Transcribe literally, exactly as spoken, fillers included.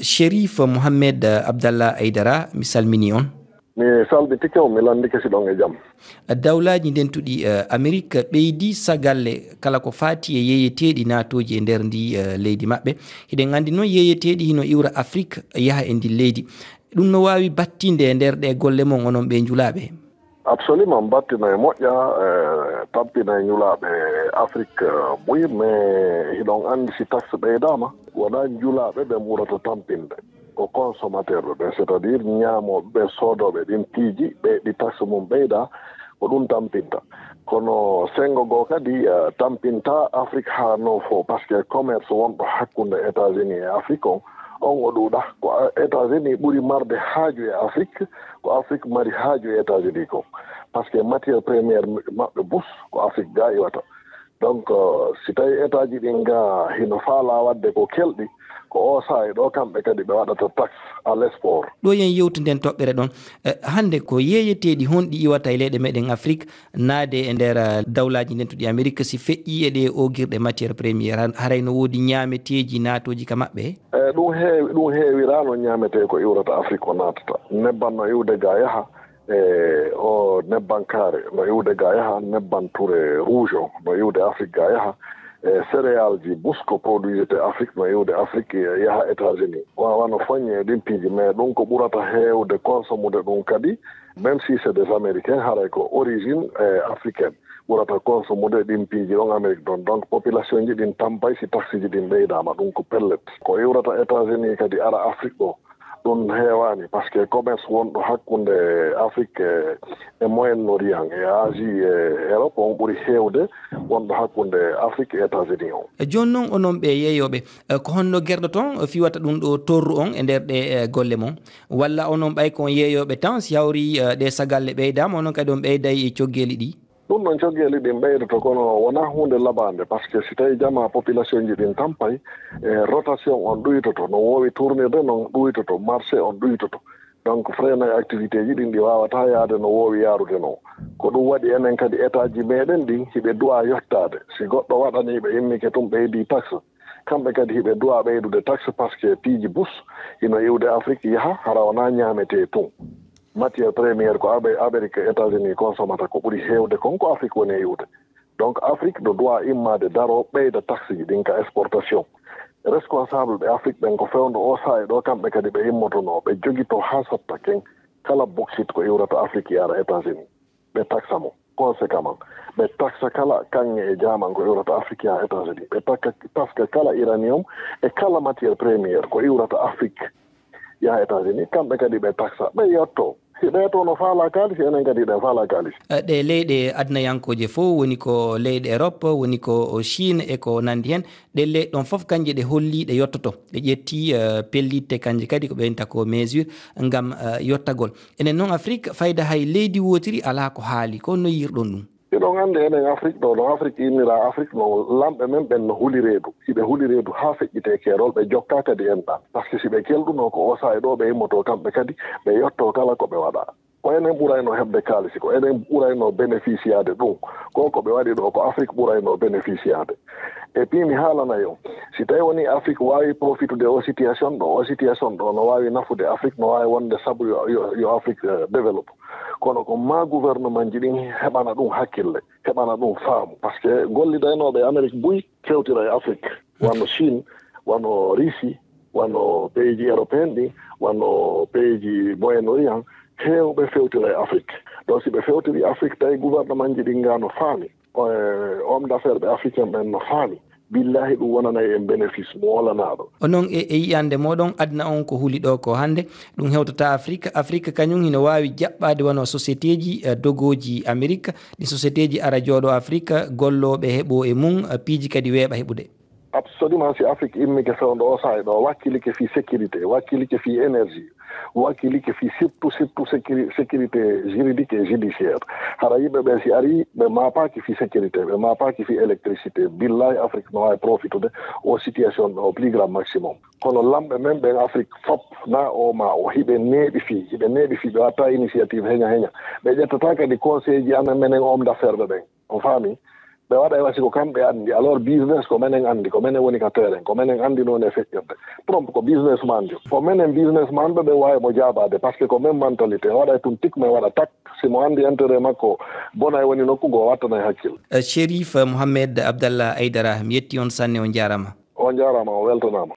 Sherif Mohamed, eh, Abdallah Aidara, mi salmini on. Mi salmitike on, mi landike si ɗon e jam. Dawlaaji ndentuɗi, eh, Amerik ɓeydi sagalle kala ko faati e yeeyeteeɗi naatooji e nder ndi, eh, leydi maɓɓe. Hiɗen anndi noon yeeyeteeɗi hino iwra Afrik yaha e ndi leydi. Ɗum no waawi battinde e nder ɗe golle mon onon ɓe njulaaɓe? Absolument, battina e moƴƴa, eh, tampina e njulaaɓe Afrik, eh, buy, mais hiɗon anndi si taxe ɓeydaama, wonaa njulaaɓe ɓen ɓurata tampinde. Ko consommateur ɓe ɓen, c'est-à-dire ñaamooɓe ɓe, soodooɓe ɗin piiji, ɓe ɗi taxe mum ɓeyda, ko ɗum tampinta. Kono senngo goo kadi, eh, tampinta Afrik haa no fo, parce que commerce wonɗo hakkunde États-Unis e Afrik on, on o ɗuuɗa. Ko a-, États-Unis ɓuri marde haaju e Afrik, ko Afrik mari haaju e États-Unis kon. Parce que matière première maɓɓe bus ko Afrik gaa iwata. Donc, euh, si tawi État-ji ɗin gaa hino faalaa waɗde ko kelɗi, ko oo saa'i ɗoo kamɓe kadi ɓe waɗata taxe à l'export. Ɗo yen yewtu nden toɓɓere ɗon. Eh, hannde ko yeeyeteeɗi honɗi iwata e leyɗe meɗen Afrik naade e nder, eh, dawlaaji ndentuɗi Amerik si feƴƴii e ɗe oogirɗe matière première? Han-, haray no woodi ñaameteeji naatooji ka maɓɓe? Eh, ɗum heewi, ɗum heewiraano ñaametee ko iwrata Afrik ko naatata. Nebban no iwde gaa yaha, e o nebban kaare no iwde gaa yaha, nebban ture rouge o no iwde Afrik gaa yaha, e céréales ji bus ko produit ete Afrik no iwde Afrik, e yaha États-Unis. Wa-, wano foñe e ɗin piiji, mais ɗum ko ɓurata heewde consommude ɗum kadi, même si c'est des Américains, haray ko origine, e, africaine ɓurata consommude ɗin piiji ɗon Amérique ɗon. Donc, population ji ɗin tampay si taxe ji ɗin ɓeydaama, ɗum ko pellet. Ko iwrata États-Unis kadi ara Afrik ɗo, ɗum heewaani, parce que commerce wonɗo hakkunde Afrik e, e Moyen Orient, e Asie, e Europe, on ɓuri heewde wonɗo hakkunde Afrik e États-Unis on. E jooni noon, onon ɓe yeeyooɓe, e, ko honno gerɗoton fiwata ɗum ɗo torru on e nder ɗe, e, golle mon? Walla onon ɓay ko on yeeyooɓe tan, si hawri, e, ɗe sagalle ɓeydaama, onon kadi on ɓeyday e coggeeli ɗi? Ɗum ɗon coggeeli ɗin ɓeydoto, kono wonaa huunde labaande, parce que si tawi jamaa population ji ɗin tampay, e, rotation on ɗuytoto, no woowi tournirde non ɗuytoto, marché on ɗuytoto. Donc, freiné activité ji ɗin ɗi waawataa yaade no woowi yaarude non. Ko ɗum waɗi enen kadi État ji meɗen ɗin hiɓe duwaa yottaade. Si goɗɗo waɗanii ɓe immike tun ɓeydi taxe, kamɓe kadi hiɓe duwaa ɓeydude taxe, parce que piiji bus hino iwde Afrik yaha, hara wonaa ñaametee tun. Matière première ko Abe-, Amérique, États-Unis consommata ko ɓuri heewde kon ko Afrik woni e iwde. Donc, Afrik no duwaa immaade daroo ɓeyda taxe ji ɗin ka exportation. Responsable ɓe Afrik ɓen ko fewndo oo saa'i ɗoo kamɓe kadi ɓe immotonoo, ɓe jogitoo haa satta ken kala bauxite ko iwrata Afrik yaara États-Unis. Ɓe taxa mo. Conséquemment, ɓe taxa kala kaŋŋe e jaaman ko iwrata Afrik yaha États-Unis. Ɓe taka-, taska kala uranium e kala matière première ko iwrata Afrik yaha États-Unis. Kamɓe kadi ɓe taxa, ɓe yotto. Si ɓe to no faalaa kaalisi, enen kadi hiɗen faalaa kaalisi. Eh, ɗe leyɗe adnayankooje fof, woni ko leyɗe Europe, woni ko Chine e ko nanndi heen, ɗe leyɗe ɗon fof kanje ɗe holli ɗe yottoto. Ɗe ƴetti, eh, pellitte kanje kadi ko ɓe wiyata ko mesure ngam, eh, yottagol. Enen noon Afrik, fayda hay leydi wootiri alaa ko haali. Ko no yirɗon ɗum? Hiɗon anndi enen Afrik ɗo, no Afrik innira Afrik no, lamɓe men ɓen no huli reedu. Hiɓe huli reedu haa feƴƴitee keerol, ɓe jokkaa kadi enɗan. Parce que si ɓe kelɗuno ko oo saa'i ɗo ɓe immoto kamɓe kadi, ɓe yotto kala ko ɓe waɗa. Ko enen ɓurayno heɓde kaalisi, ko enen ɓurayno bénéficiade ɗum. Ko ko ɓe waɗi ɗo, ko Afrik ɓurayno bénéficiade. Et puis mi haalana yo, si tawi woni Afrik waawi profitude o situation ɗo, o situation ɗo no waawi nafude Afrik, no waawi wonde sabu yo, yo, yo Afrik, eh, développe. Kono ko ma gouvernement ji ɗin heɓana ɗum hakkille, heɓana ɗum faamu. Parce que gollidaynooɓe Amérique buy fewtira e Afrik, wano Chine, wano Russie, wano pays ji européen ɗin, wano pays ji Moyen Orient, heewɓe fewtira e Afrik. Donc si ɓe fewtiri Afrik, tawi gouvernement ji ɗin nga no faami, o, e, homme d'affaires ɓe africain ɓen no faami, billahi ɗum wonanay en bénéfice mo wolanaaɗo. Onon e, e yi'ande moɗon, aduna on ko huli ɗo ko hannde, ɗum hewtata Afrik. Afrik kañum hino waawi jaɓɓaade wano société ji, eh, dogooji Amérique, ɗi société ji ara jooɗo Afrik, gollooɓe heɓo e mum, eh, piiji kadi weeɓa heɓude. Absolument, si Afrik immike fewndo o saa'i ɗo, wakkilike fii sécurité, wakkilike fii énergie, wakkilike fii surtout, surtout sécuri-, sécurité juridique et judiciaire. Hara yimɓe ɓe si ari, ɓe maapaaki fii sécurité, ɓe maapaaki fii électricité. Billahi, Afrik no waawi profitude o situation ɗo au plus grand maximum. Kono lamɓe men ɓen Afrik fop, na o ma o, hiɓe neeɓi fii, hiɓe neeɓi fii, ɓe watta initiative heña heña. Ɓe ƴettata kadi conseil ji amen menen homme d'affaires ɓe ɓen. On faami? Ɓe waɗa e wasi ko kamɓe anndi. Alors business ko menen anndi, ko menen woni ka terrain, ko menen anndi noon e feƴƴirde. Trump ko businessman jo. Ko menen businessman ɓe ɓe waawi mo jaabaade, parce que ko men mentalité. O waɗa e tun tik, mais waɗa tak. Si mo anndi intérêt makko bona e woni nokku goo, wattanay hakkil. Eh, Chérif Mohamed Abdallah Aidara, mi yetti on sanne, on jaarama. On jaarama, on weltanaama.